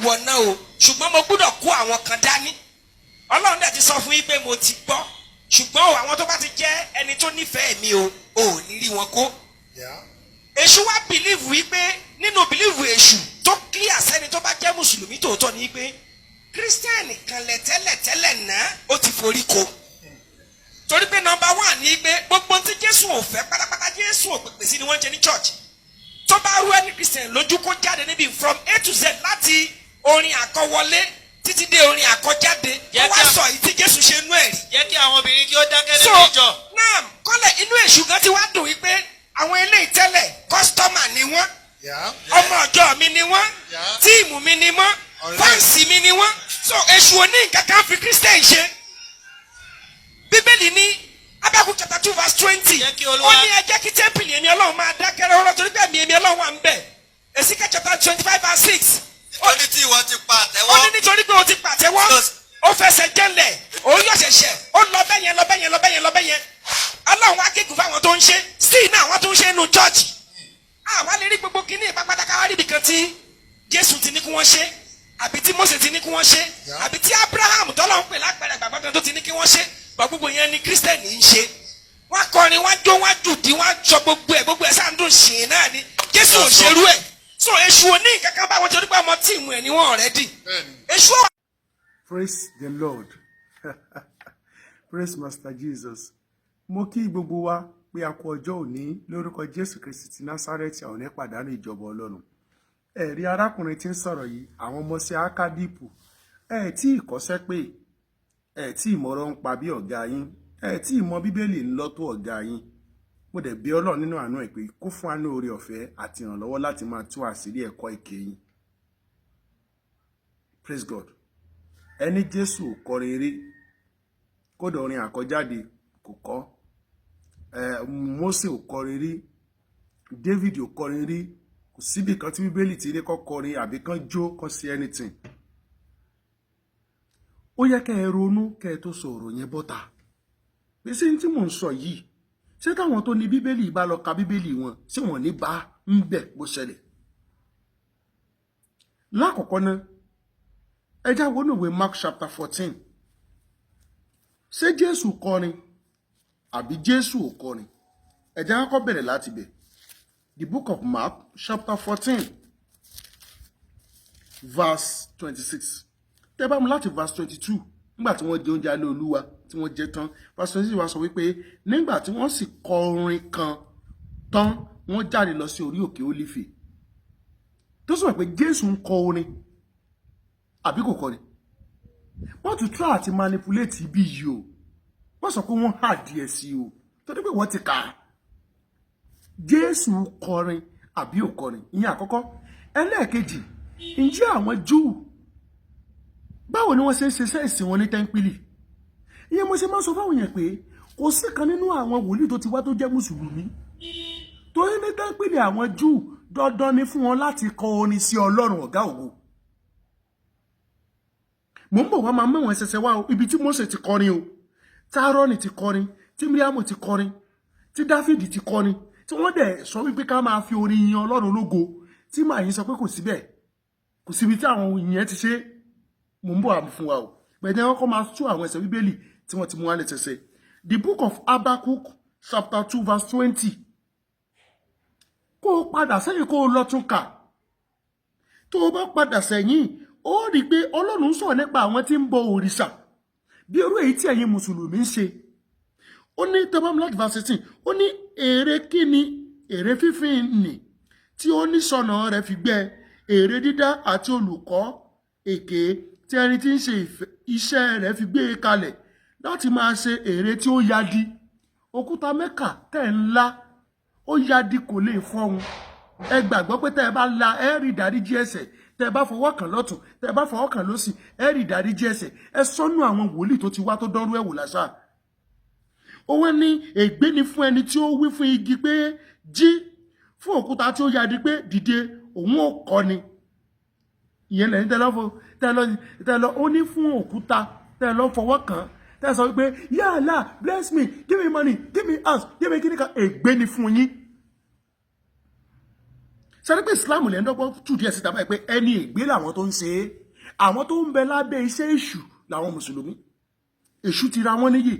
Wọ náà o, ṣùgbọ́n mo gbúdọ̀ kó àwọn kan dání. Ọlọ́run dẹ̀ ti sọ fún yín pé mo ti gbọ́, ṣùgbọ́n o, àwọn tó bá ti jẹ́ ẹni tó nífẹ̀ẹ́ mi o, ò ní rí wọn kó. Èṣù wá believe wípé, nínú believe èṣù tó clear sẹ́ni tó bá jẹ́ mùsùlùmí tòótọ́ ni pé Christian kan lẹ̀ tẹ́lẹ̀tẹ́lẹ̀ náà, ó ti forí ko, torí pé number one ni pé gbogbo tí Jésù ò fẹ́ pátápátá, Jésù ò pèpè sí ni wọ́n ń ṣe ní church. Tó bá rú ẹni Christian lójú, kó jáde níbi from A to Z, láti orin àkọwọlé títí dé orin àkọjáde, kó Jẹ́ wá kí a- sọ èyí tí Jésù ṣe nú ẹ̀rí. Jẹ́ kí àwọn obìnrin kí ó dákẹ́ So nínú ìjọ. náà kọ́lẹ̀, inú èṣù gan ti wá dùn wípé àwọn eléyìí tẹ́lẹ̀ customer ni wọ́n, ọmọ ọjọ́ mi ni wọ́n, team mi ni wọ́n, Ọ̀rẹ́. fans mi ni wọ́n. So èṣù ò ní nǹkan kan fi Christian ṣe. Bíbélì ní Habakkuk chapter 2 verse 20, Jẹ́ kí ó Olúwa- ní ẹ jẹ́ kí tẹ́ḿpìlì èmi Ọlọ́run máa dákẹ́ rọ́rọ́, torí pé ẹ̀mí èmi Ọlọ́run wà ń bẹ̀. Ezekiel chapter 25 verse 6, Nítorí tí ìwọ ti pa ó àtẹ́wọ́. ní nítorí pé o ti pàtẹ́wọ́, ó fẹsẹ̀ jẹ́lẹ̀, ó yọ̀ ṣẹ̀ṣẹ̀, ó lọ bẹ́yẹn, lọ bẹ́yẹn, lọ bẹ́yẹn, lọ bẹ́yẹn. Ọlọ́run wá gégùn fáwọn tó ń ṣe sí iná, àwọn tó ń ṣe nínú church. Àwa lè rí gbogbo kínní ìpápátá, ká wá rí ibìkan tí Jésù ti ní kí wọ́n ṣe, àbí tí Mósè ti ní kí wọ́n ṣe, àbí tí Abraham tọ́lọ́ ń pè lápẹ̀rẹ̀ gbàgbọ́ kan tó ti ní kí wọ́n ṣe bá. Gbogbo yẹn ni Christian ń ṣe. Wọ́n kọrin, wọ́n jó, wọ́n jùdí, wọ́n sọ gbogbo ẹ̀, gbogbo ẹ̀ sáà ń dùn ṣìn náà ni. Jésù ò ṣerú ẹ̀. So èṣù ò ní nǹkan kan báwọn, torí pé ọmọ team ẹ̀ ni wọ́n already. Èṣù ò Praise the Lord. Praise Master Jesus. Mo kí gbogbo wa pé a kú ọjọ́ òní. Lórúkọ Jésù Kristi ti Násárẹ́tì, àwọn ní pàdánù ìjọba Ọlọ́run. Ẹ̀rí arákùnrin tí ń sọ̀rọ̀ yìí, àwọn ọmọ sí akádìpù, ẹ̀ tí ì kọ́ṣẹ́ pé ẹ̀ tí ì mọ̀rọ̀ ń pa bí ọ̀gá yín, ẹ̀ tí ì mọ Bíbélì ń lọ tó ọ̀gá yín. Mo dẹ̀ bí Ọlọ́run nínú àánú ẹ̀ pé kó fún wa ní oore ọ̀fẹ́ àti ìrànlọ́wọ́ láti máa tú àṣírí ẹ̀kọ́ èké yín. Praise God. Ẹni Jésù ò kọrin rí, kódà orin àkọjáde kò kọ ẹ. Mósè ò kọrin rí, David ò kọrin rí. Kò síbì kan tí Bíbélì ti ní kó kọrin àbí kán jó, kán sí anything. Ó yẹ kẹ́ ẹ ronú kẹ́ ẹ tó sọ ọ̀rọ̀ yẹn bọ́ta. Pé sí tí mò ń sọ yìí, ṣé táwọn tó ní Bíbélì bá lọ ka Bíbélì wọn, ṣé wọn ní bá ń bẹ̀ bó ṣẹlẹ̀? Lákọ̀ọ́kọ́ náà, ẹ já wọnú ìwé Mark chapter 14. Ṣé Jésù kọrin àbí Jésù ò kọrin? Ẹ jẹ́ ká kọ́kọ́ bẹ̀rẹ̀ láti bẹ̀. The book of Mark chapter 14 verse 26. Tẹ́ bá mu láti verse 22, nígbà tí wọ́n jẹ oúnjẹ alẹ́ Olúwa tí wọ́n jẹ tán, verse 26 wá sọ wípé nígbà tí wọ́n sì kọ orin kan tán, wọ́n jáde lọ sí orí òkè Ólífì. Tó sọ pé Jésù ń kọ orin àbí kò kọrin? Wọ́n tún try àti manipulate ibi yìí o. Wọ́n sọ pé wọ́n hà díẹ̀ sí o, torí pé wọ́n ti kà á. Jésù kọrin àbí ò kọrin? Ìyẹn àkọ́kọ́. Ẹlẹ́ẹ̀kejì, ǹjẹ́ àwọn Júù, báwo ni wọ́n ṣe ń ṣe sẹ́ẹ̀sì wọn ní tẹ́ńpìlì? Ìyẹn mo ṣe máa ń sọ fáwọn èèyàn pé kò sí kan nínú àwọn wòlíì tó ti wá tó jẹ́ mùsùlùmí, torí ní tẹ́ńpìlì àwọn Júù, dandan ni fún wọn láti kọ orin sí Ọlọ́run ọ̀gá ògo. Mò ń bọ̀ wá máa mẹ́wọ̀n ẹsẹsẹ wá o, ibi tí Mósè ti kọrin o, tí Áárónì ti kọrin, tí Míríámù ti kọrin, tí Dáfídì ti kọrin, tí wọ́n dẹ̀ sọ wípé ká máa fi orin yin Ọlọ́run lógo, tí màá yín sọ pé kò síbẹ̀, kò síbi tí àwọn ìyẹn ti ṣe. Mò ń bọ̀ àmì fún wa o. Gbẹ̀dẹ̀ wọn kọ́ máa tú àwọn ẹsẹ̀ Bíbélì tí wọ́n ti mú wá lẹ́sẹsẹ. The book of Habakkuk chapter 2 verse 20. Kó o padà sẹ́yìn, kó o lọ tún kà. Tó o bá padà sẹ́yìn, ó rí i pé Ọlọ́run ń sọ̀rọ̀ nípa àwọn tí ń bọ òrìṣà bí irú èyí tí ẹ̀yin mùsùlùmí ń ṣe. Ó ní tẹ́bámu láti verse 16, ó ní èrè kí ni ère fífín nì tí ó ní sọ̀nà rẹ̀ fi gbẹ́, ère dídá àti olùkọ́ èké tí ẹni tí ń ṣe iṣẹ́ rẹ̀ fi gbé e kalẹ̀ láti máa ṣe ère tí ó yadi. Òkúta Mẹ́kà tẹ̀ ńlá, ó yadi, kò lè fọ́hun. Ẹ gbàgbọ́ pé tẹ́ ẹ bá la, ẹ rí ìdáríjì ẹ̀ṣẹ̀. Tẹ́ ẹ bá fọwọ́ kàn lọ́tún, tẹ́ ẹ bá fọwọ́ kàn lọ́sì, ẹ rí ìdáríjì ẹ̀ṣẹ̀. Ẹ sọ́nù àwọn wòlíì tó ti wá tó dánrú ẹ̀ wò lásà. Ó wá ní ègbé ni fún ẹni tí ó wí fún igi pé jí, fún òkúta tí ó yadi pé dìde, òun ò kọ́ ni. Ìyẹn lẹ́yìn tẹ́ lọ́ tẹ́ lọ́. Ó ní fún òkúta tẹ́ lọ́ fọwọ́ kàn, tẹ́ sọ wípé, "Ya Allah, bless me, give me money, give me house, give me kíníkan." Ègbé ni fún yín. Sáré pé Islam lẹ́ ń dọ́gbọ́n tù díẹ̀ síta báyìí pé ẹni ègbé làwọn tó ń ṣe é, àwọn tó ń bẹ lábẹ́ iṣẹ́ èṣù làwọn mùsùlùmí. Èṣù ti ra wọn níyì,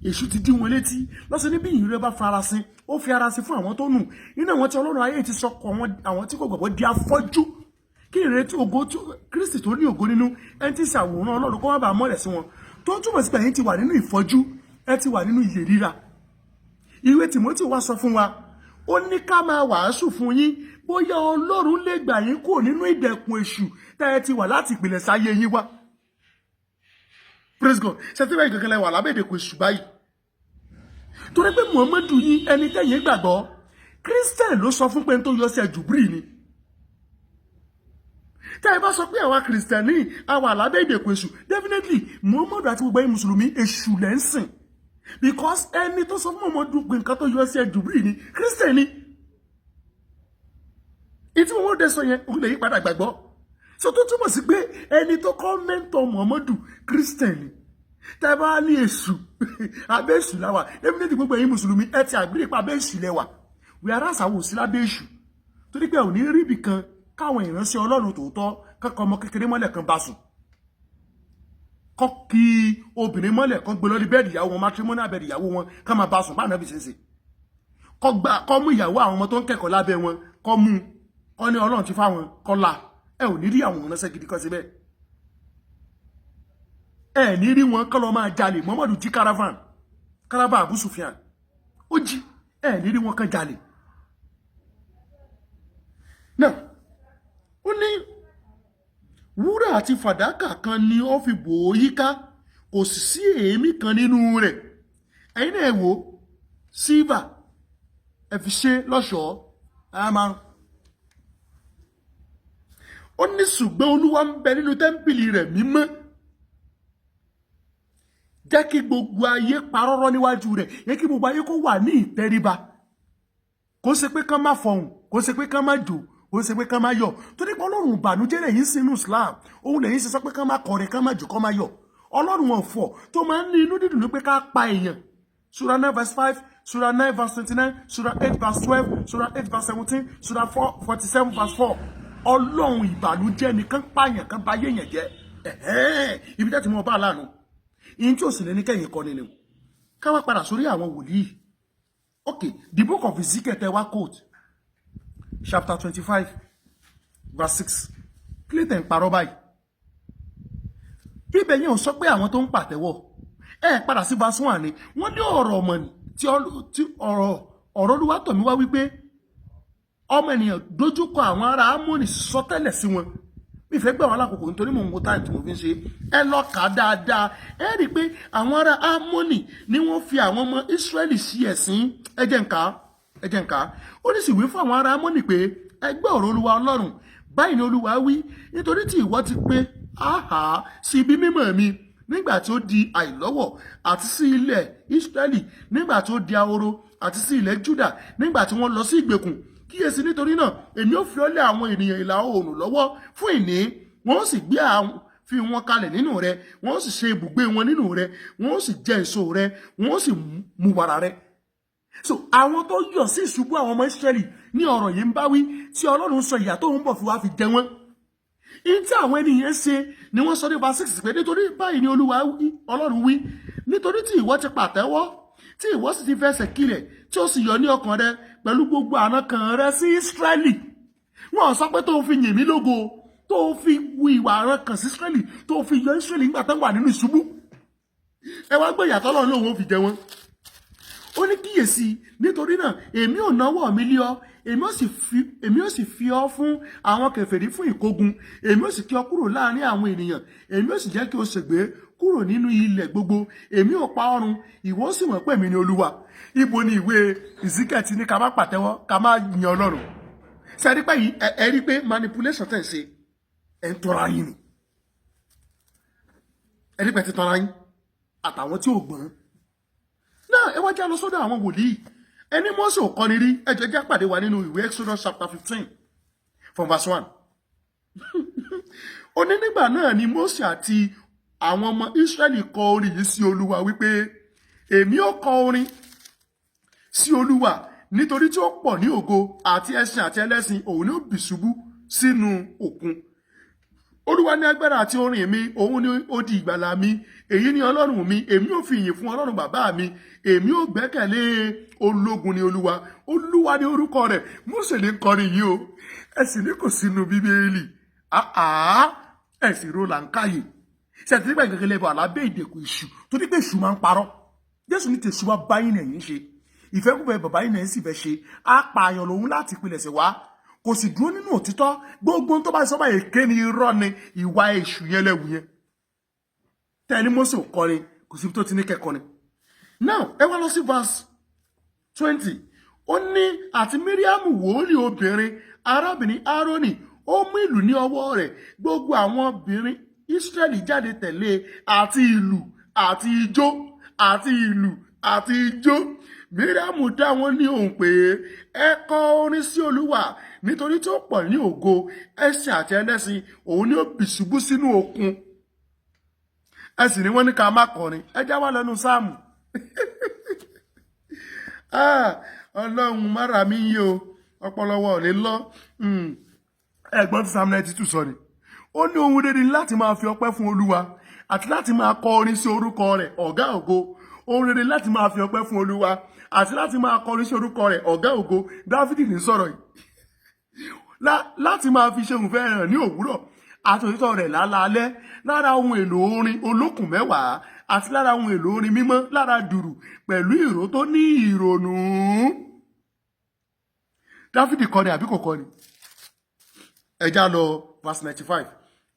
èṣù ti dí wọn létí lọ́sẹ̀ níbi ìyìn rẹ bá farasin, ó fi ara sí fún àwọn tó nù nínú àwọn tí Ọlọ́run ayé ti sọkọ àwọn tí kò gbàgbọ́ di afọ́jú, kí ìrètí ògo Kristi tó ní ògo nínú, ẹni tí ń ṣàwòrán Ọlọ́run, kó má bàa mọ́lẹ̀ sí wọn. Tó ń túmọ̀ sí pé ẹ̀yin ti wà nínú ìfọ́jú, ẹ ti wà nínú ìyè ríra. Ìwé Timothy wá sọ fún wa, ó ní ká máa wàásù fún yín, bóyá Ọlọ́run lè gbà yín kúrò nínú ìdẹ̀kùn èṣù tẹ́ ẹ ti wà láti ìpìlẹ̀ sáyé yín wá. Praise God. Ṣe tí báyìí kankan lẹ wà lábẹ́ ìdẹ̀kùn èṣù báyìí, torí pé Muhammadu yín, ẹni tẹ́yìn gbàgbọ́, Christian ló sọ fún pé n tó yọ sí ẹ jùbírì ni. Tẹ́ ẹ bá sọ pé àwa Christian àwa lábẹ́ ìdẹ̀kùn èṣù, definitely Muhammadu àti gbogbo ẹ̀yin mùsùlùmí, èṣù lẹ́ ń sìn, because ẹni tó sọ fún Muhammadu pé nǹkan tó yọ sí ẹ jùbírì ni, Christian ni. Ìtí Muhammadu sọ yẹn, òun lè yí padà gbàgbọ́. So tó túmọ̀ sí pé ẹni tó kọ́ mentor Muhammadu, Christian ni. Tẹ́ bá ní èṣù, abẹ́ èṣù láwà, definitely gbogbo ẹ̀yin mùsùlùmí, ẹ ti àgbèrè pa abẹ́ èṣù lẹ́wà, wíwárà sàwò sí lábẹ́ èṣù, torí pé ò ní rí ibì kan káwọn ìránṣẹ́ Ọlọ́run tòótọ́ kọ́kọ́ ọmọ kékeré mọ́lẹ̀ kan bá sùn, kọ́ kí obìnrin mọ́lẹ̀ kan gbé lórí bed ìyàwó wọn, matrimonial bed ìyàwó wọn, ká máa bá sùn bá nàbì ṣeéṣe, kọ́ mú ìyàwó àwọn ọmọ tó ń kẹ́kọ̀ọ́ lábẹ́ wọn, kọ́ mú kọ́ ní Ọlọ́run ti fáwọn kọ́ la. Ẹ ò ní rí àwọn ìránṣẹ́ gidi kan síbẹ̀. Ẹ ní rí wọn kọ́ lọ máa jalè. Muhammadu jí caravan Abu Sufyan, ó jí. Ẹ ní rí wọn kan jalè náà. Ó ní wúrà àti fàdákà kan ni ó fi bò ó yíká, kò sì sí èémí kan nínú rẹ̀. Ẹ̀yin náà wò, silver ẹ fi ṣe lọ́ṣọ̀ọ́ á máa. Ó ní ṣùgbọ́n Olúwa ń bẹ nínú tẹ́ḿpìlì rẹ̀ mímọ́, jẹ́ kí gbogbo ayé parọ́rọ́ níwájú rẹ̀, yẹ kí gbogbo ayé kó wà ní ìtẹríba. Kó ṣe pé kán má fọhùn, kó ṣe pé kán má jò, kó ṣe pé kán má yọ̀, torí pé Ọlọ́run ìbànújẹ́ lẹ́yìn sínú Islam. Òun lẹ́yìn ṣe sọ pé kán má kọrin, kán má jò, kán má yọ̀. Ọlọ́run ọ̀fọ̀ tó máa ń ní inú dídùn ní pé ká pa èèyàn. Sura 9 verse 5, Sura 9 verse 29, Sura 8 verse 12, Sura 8 verse 17, Sura 47 verse 4. Ọlọ́run ìbànújẹ́ nìkan pààyàn kan bá yéèyàn jẹ́. Ibi tẹ́ ti mọ bá láàánú ìyẹn tí ò sì lè ní kẹ́yìn kọ́ni ni ká wá padà sórí àwọn wòlíì. Ok, the Book of Ezekiel tẹ wá quote, chapter 25 verse 6, kílẹ̀ tẹ̀ ń parọ́ báyìí? Bíbẹ̀ yẹn ò sọ pé àwọn tó ń pàtẹ́wọ́. Ẹ padà sí verse 1 ni wọ́n ní ọ̀rọ̀ ọmọ ni tí ọ̀rọ̀ Olúwa tọ̀ mí wá wípé, ọmọ ènìyàn, dojúkọ àwọn ará Ámónì, sọtẹ́lẹ̀ sí wọn. Mi fẹ́ gbà wọ́n lákòókò nítorí mò ń wo time tí mo fi ń ṣe. Ẹ lọ kà á dáadáa, ẹ rí i pé àwọn ará Ámónì ni wọ́n fi àwọn ọmọ Ísírẹ́lì sí ẹ̀sín. Ẹ jẹ́ n kà á, ẹ jẹ́ n kà á. Ó ní sì wí fún àwọn ará Ámónì pé, ẹ gbọ́ ọ̀rọ̀ Olúwa Ọlọ́run. Báyìí ni Olúwa wí: nítorí tí ìwọ ti pé áhà sí ibi mímọ́ mi nígbà tí ó di àìlọ́wọ̀, àti sí ilẹ̀ Ísírẹ́lì nígbà tí ó di ahoro, àti sí ilẹ̀ Júdà nígbà tí wọ́n lọ sí ìgbèkùn, kíyèsí, nítorí náà èmi ó fi ọ́ lé àwọn ènìyàn ìlà oòrùn lọ́wọ́ fún ìní, wọ́n ó sì gbé àwọn fi wọn kalẹ̀ nínú rẹ, wọ́n ó sì ṣe ibùgbé wọn nínú rẹ, wọ́n ó sì jẹ èso rẹ, wọ́n ó sì mu wàrà rẹ. So àwọn tó yọ̀ sí ìṣubú àwọn ọmọ Ísírẹ́lì ní ọ̀rọ̀ yìí ń bá wí, tí Ọlọ́run sọ ìyà tó ń bọ̀ fi wá fi jẹ wọ́n. In tí àwọn ènìyàn ṣe ni wọ́n sọ ní verse 6 pé, nítorí báyìí ni Olúwa Ọlọ́run wí: nítorí tí ìwọ ti pàtẹ́wọ́, tí ìwọ sì ti fẹsẹ̀ kílẹ̀, tí ó sì yọ ní ọkàn rẹ pẹ̀lú gbogbo àrankàn rẹ sí Ísírẹ́lì. Wọ́n sọ pé tó fi yìn mí lógo, tó fi wu ìwà àrankàn sí Ísírẹ́lì, tó fi yọ Ísírẹ́lì nígbà tán wà nínú ìṣubú. Ẹ wá gbé ìyàtọ̀ Ọlọ́run lòun ò fi jẹ wọ́n. Ó ní kíyèsí, nítorí náà èmi ò náwó mi lé ọ, èmi ò sì fi ọ fún àwọn kèfèrí fún ìkógun, èmi ò sì kí ọ kúrò láàrin àwọn ènìyàn, èmi ò sì jẹ́ kí o ṣègbé kúrò nínú ilẹ̀ gbogbo, èmi ò pa ọrùn, ìwọ sì mọ̀ pé èmi ni Olúwa. Ibo ni ìwé Ezekiel ti ní ká má pàtẹ́wọ́, ká má yan Ọlọ́run? Ṣe ẹ rí pé ẹ rí pé manipulation tẹ̀ ń ṣe, ẹ̀ ń tọ́ra yín ni. Ẹ rí pé ti tọ́ra yín àtàwọn tí ò gbọ́n náà. Ẹ wá já lọ sọ́dọ̀ àwọn wòlíì. Ẹni Mósè ò kọ́ni rí, ẹ jẹ́ já pàdé wa nínú ìwé Exodus chapter 15 from verse 1. Ó ní nígbà náà ni Mósè àti àwọn ọmọ Ísírẹ́lì kọ orin yìí sí Olúwa wípé, èmi ó kọ orin sí Olúwa Nítorí tí ó pọ̀ ní ògo, àti ẹṣin àti ẹlẹ́ṣin, òun ni ó bì ṣubú sínú òkun. Olúwa ní agbára àti orin mi, òun ni odi ìgbàlà mi. Èyí ni Ọlọ́run mi, èmi ò fi ìyìn fún Ọlọ́run bàbá mi, èmi ò gbẹ́kẹ̀lé. Ológun ni Olúwa, Olúwa ní orúkọ rẹ̀. Mósè ní kọrin yìí o. Ẹ sì ní kò sínú Bíbélì. Àá, ẹ sì ro làǹkàyè ṣètìlí nígbà gẹ́gẹ́ lẹ́bọ̀ àlábẹ́ ìdẹ̀kùn èṣù, torí pé èṣù máa ń parọ́. Jésù ní tèṣù wá báyìí ní ẹ̀yìn ṣe ìfẹ́kùfẹ́ bàbá yìí náà sì fẹ́ ṣe apààyàn lòun láti pilẹ̀ṣẹ̀ wá, kò sì dúró nínú òtítọ́. Gbogbo tó bá sọ báyìí, èké ni, irọ́ ni, ìwà èṣù yẹn lẹ́wù yẹn. Tẹ́ni Mósè ò kọrin, kò síbi tó ti ní kẹ́kọrin. Now, ẹ wá lọ sí verse 20. Ó ní, àti Míríàmù wòólì obìnrin, arábìnrin Árónì, ó mú ìlù ní ọwọ́ rẹ̀. Gbogbo àwọn obìnrin Ísírẹ́lì jáde tẹ̀lé, àti ìlù àti ijó, àti ìlù àti ijó. Míríàmù dá wọn ní ohùn pé, "Ẹ kọ orin sí Olúwa, nítorí tí ó pọ̀ ní ògo. Ẹṣin àti ẹlẹ́ṣin, òun ni ó bì ṣubú sínú òkun." Ẹ sì ní wọ́n ní ká má kọrin. Ẹ já wá lẹ́nu sáàmù. Ah, Ọlọ́run mára mi ń yí o, ọpọlọwọ ò lè lọ. Ẹ̀gbọ́n tí Psalm 92 sọ ni, ó ní ohun rere láti máa fi ọpẹ́ fún Olúwa àti láti máa kọ orin sí orúkọ rẹ̀, Ọ̀gá ògo. Ohun rere láti máa fi ọpẹ́ fún Olúwa àti láti máa kọrin sí orúkọ rẹ̀, Ọ̀gá ògo. Dáfídì ní sọ̀rọ̀ yìí. Láti máa fi ṣe òǹfẹ́ hàn ní òwúrọ̀ àti òtítọ́ rẹ̀ lálaalẹ́, lára ohun èlò orin olókùn 10 àti lára ohun èlò orin mímọ́, lára dùrù pẹ̀lú ìró tó ní ìrònú. Dáfídì kọrin àbí kò kọrin? Ẹ já lọ verse 95.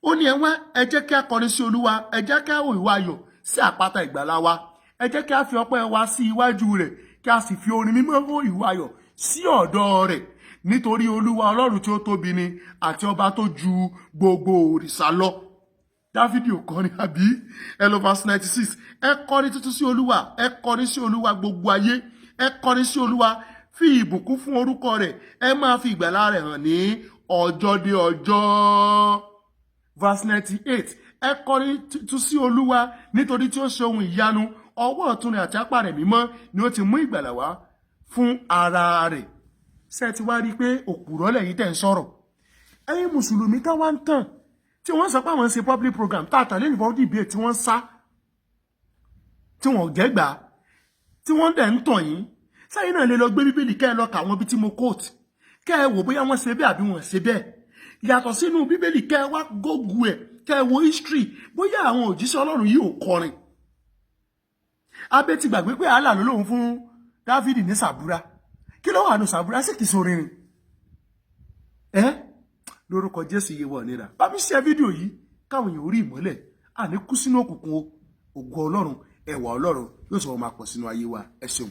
Ó ní, "Ẹ wá, ẹ jẹ́ kí a kọrin sí Olúwa. Ẹ jẹ́ kí a hó ìhó ayọ̀ sí àpáta ìgbàlà wa. Ẹ jẹ́ kí a fi ọpẹ́ wa sí iwájú rẹ̀, kí a sì fi orin mímọ́ hó ìhó ayọ̀ sí ọ̀dọ̀ rẹ̀. Nítorí Olúwa Ọlọ́run tí ó tóbi ni, àti ọba tó ju gbogbo òrìṣà lọ." Dáfídì ò kọrin àbí? Ẹ lọ verse 96. "Ẹ kọrin tuntun sí Olúwa, ẹ kọrin sí Olúwa, gbogbo ayé. Ẹ kọrin sí Olúwa, fi ìbùkún fún orúkọ rẹ̀. Ẹ máa fi ìgbàlà rẹ̀ hàn ní ọjọ́ dé ọjọ́." Verse 98. "Ẹ kọrin tuntun sí Olúwa, nítorí tí ó ṣe ohun ìyanu. Ọwọ́ ọ̀tún rẹ̀ àti apá rẹ̀ mímọ́ ni ó ti mú ìgbàlà wá fún ara rẹ̀." Ṣé ti wá rí i pé òpùrọ́ lẹ́yìn tẹ̀ ń sọ̀rọ̀? Ẹ̀yin mùsùlùmí tá wá ń tàn, tí wọ́n sọ pé àwọn ń ṣe public program tá a tàlẹ́ nìfọ́ dìbò, tí wọ́n ń sá, tí wọ́n jẹ́ gbà, tí wọ́n dẹ̀ ń tàn yín sẹ́yìn náà, lè lọ gbé Bíbélì, kẹ́ ẹ lọ kà àwọn ibi tí mo quote, kẹ́ ẹ wò bóyá wọ́n ṣe bẹ́ẹ̀ àbí wọ́n ṣe bẹ́ẹ̀. Yàtọ̀ sínú Bíbélì, kẹ́ ẹ wá Google ẹ̀, kẹ́ ẹ wo history, bóyá àwọn òjíṣẹ́ Ọlọ́run yìí ò kọrin. Abẹ́ ti gbàgbé pé Allah ló lóun fún Dáfídì ní Sàbúrà. Kí ló wà ní Sàbúrà? Sì kìí sórin ni ẹ. Lórúkọ Jésù, iye wọ̀ nira. Bá mi ṣe fídíò yìí káwọn èèyàn orí ìmọ́lẹ̀, àní kú sínú òkùnkùn o. Ògo Ọlọ́run, ẹwà Ọlọ́run yóò sọ wọn máa pọ̀ sínú ayé wa. Ẹ ṣeun.